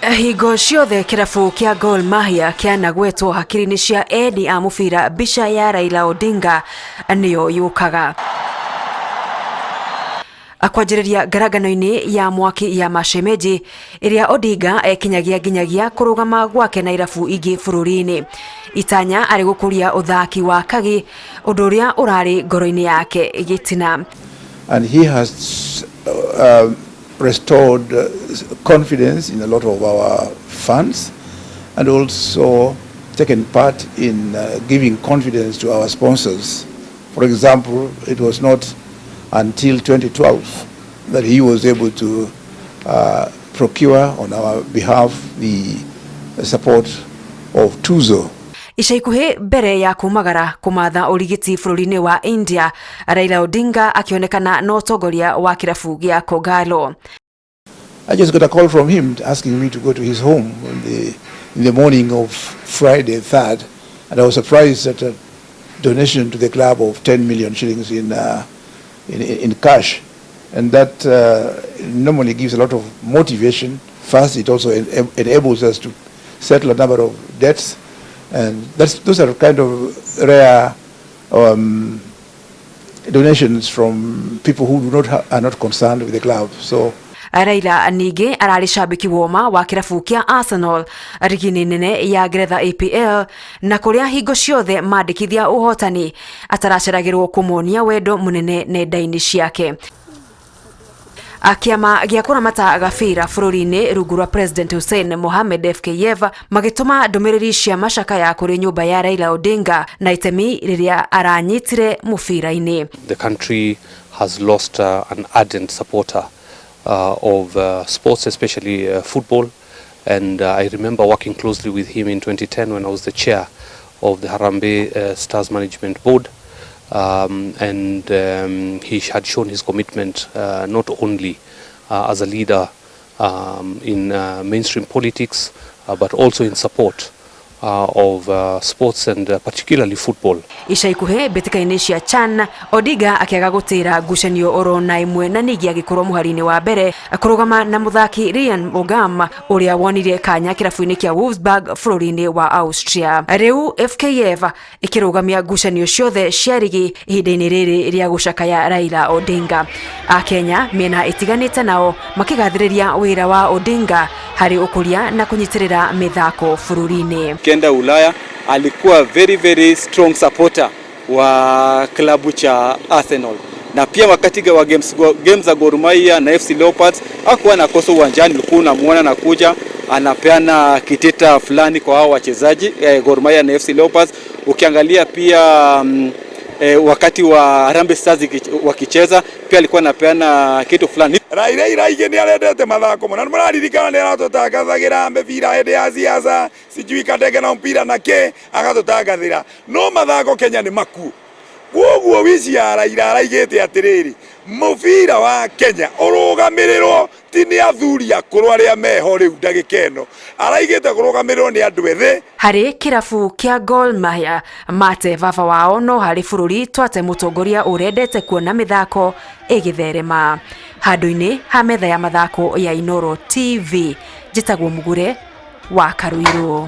Hingo ciothe kĩrabu kĩa Gor Mahia kĩanagwetwo hakiri-inĩ cia endi a mũbira, mbica ya Raila Odinga nĩyo yũkaga. Kwanjĩrĩria ngarangano-inĩ ya mwaki ya mashemeji ĩrĩa Odinga ekinyagia nginyagia kũrũgama gwake na irabu ingĩ bũrũri-inĩ. Itanya arĩ gũkũria ũthaki wa kagi, ũndũ ũrĩa ũrarĩ ngoro-inĩ yake gĩtina. And he has restored confidence in a lot of our fans and also taken part in giving confidence to our sponsors. For example, it was not until 2012 that he was able to procure on our behalf the support of Tuzo. Ica ikuhĩ mbere ya kumagara kũmatha ũrigiti bũrũri-inĩ wa India, Raila Odinga akĩonekana na ũtongoria wa kĩrabu gĩa Kogalo. I just got a call from him asking me to go to his home in the morning of Friday 3rd, and I was surprised at a donation to the club of 10 million shillings in cash. And that normally gives a lot of motivation. First, it also enables us to settle a number of debts. And those are kind of rare donations from people who do not are not concerned with the club. So Raila ningĩ ararĩ cambĩki woma wa kĩrabu kĩa Arsenal rigi-inĩ nene ya Ngeretha EPL, na kũrĩa hingo ciothe mandĩkithia ũhotani ataraceragĩrwo kũmonia wendo mũnene nenda-inĩ ciake. Kĩama gĩa kũramata gabira bũrũri-inĩ rungu rwa President Hussein Mohamed FKF magĩtũma ndũmĩrĩri cia macakaya kũrĩ nyũmba ya Raila Odinga na itemi rĩrĩa aranyitire mũbira-inĩ. The country has lost an ardent supporter of sports, especially football. And I remember working closely with him in 2010 when I was the chair of the Harambee Stars Management Board. And he had shown his commitment not only as a leader in mainstream politics, but also in support of sports and particularly football. Ica ikuhĩ mbĩtĩka-inĩ cia CHAN, Odinga akĩaga gũtĩra ngucanio oro na ĩmwe na ningĩ agĩkorwo mũhari-inĩ wa mbere kũrũgama na mũthaki Ryan Ogam ũrĩa wonire kanya kĩrabu-inĩ kĩa Wolfsburg bũrũri-inĩ wa Austria. Rĩu FKF ĩkĩrũgamia ngucanio ciothe cia rigi ihinda-inĩ rĩrĩ rĩa gũcakaya Raila Odinga. Akenya mĩena ĩtiganĩte nao makĩgathĩrĩria wĩra wa Odinga harĩ ũkũria na kũnyitĩrĩra mĩthako bũrũri-inĩ. Kenda Ulaya alikuwa very very strong supporter wa klabu cha Arsenal, na pia wakati wa games za Gor Mahia na FC Leopards hakuwa anakosa uwanjani, ulikuwa unamuona nakuja anapeana kitita fulani kwa hao wachezaji Gor Mahia na FC Leopards. Ukiangalia pia wakati wa Harambee Stars wakicheza pia alikuwa anapeana kitu fulani. Raila Iraige nĩ arendete mathako mũno, nĩ mũraririkana nĩ aratũtangathagĩra mĩbira hĩndĩ ya siasa, sijui kadege na mpira na kĩ agatũtangathĩra, no mathako Kenya nĩ makuo. Koguo wici ya Raila araigĩte atĩrĩrĩ, mũbira wa Kenya ũrũgamĩrĩrwo ti nĩ athuri akũrũ arĩa meho rĩu ndagĩka ĩno, araigĩte kũrũgamĩrĩrwo nĩ andũ ethĩ. Harĩ kĩrabu kĩa Gor Mahia mate baba wao, no harĩ bũrũri twate mũtongoria ũrendete kuona mĩthako ĩgĩtherema. Handũ-inĩ ha metha ya mathako ya Inooro TV, njĩtagwo Mugure wa Karuirũ.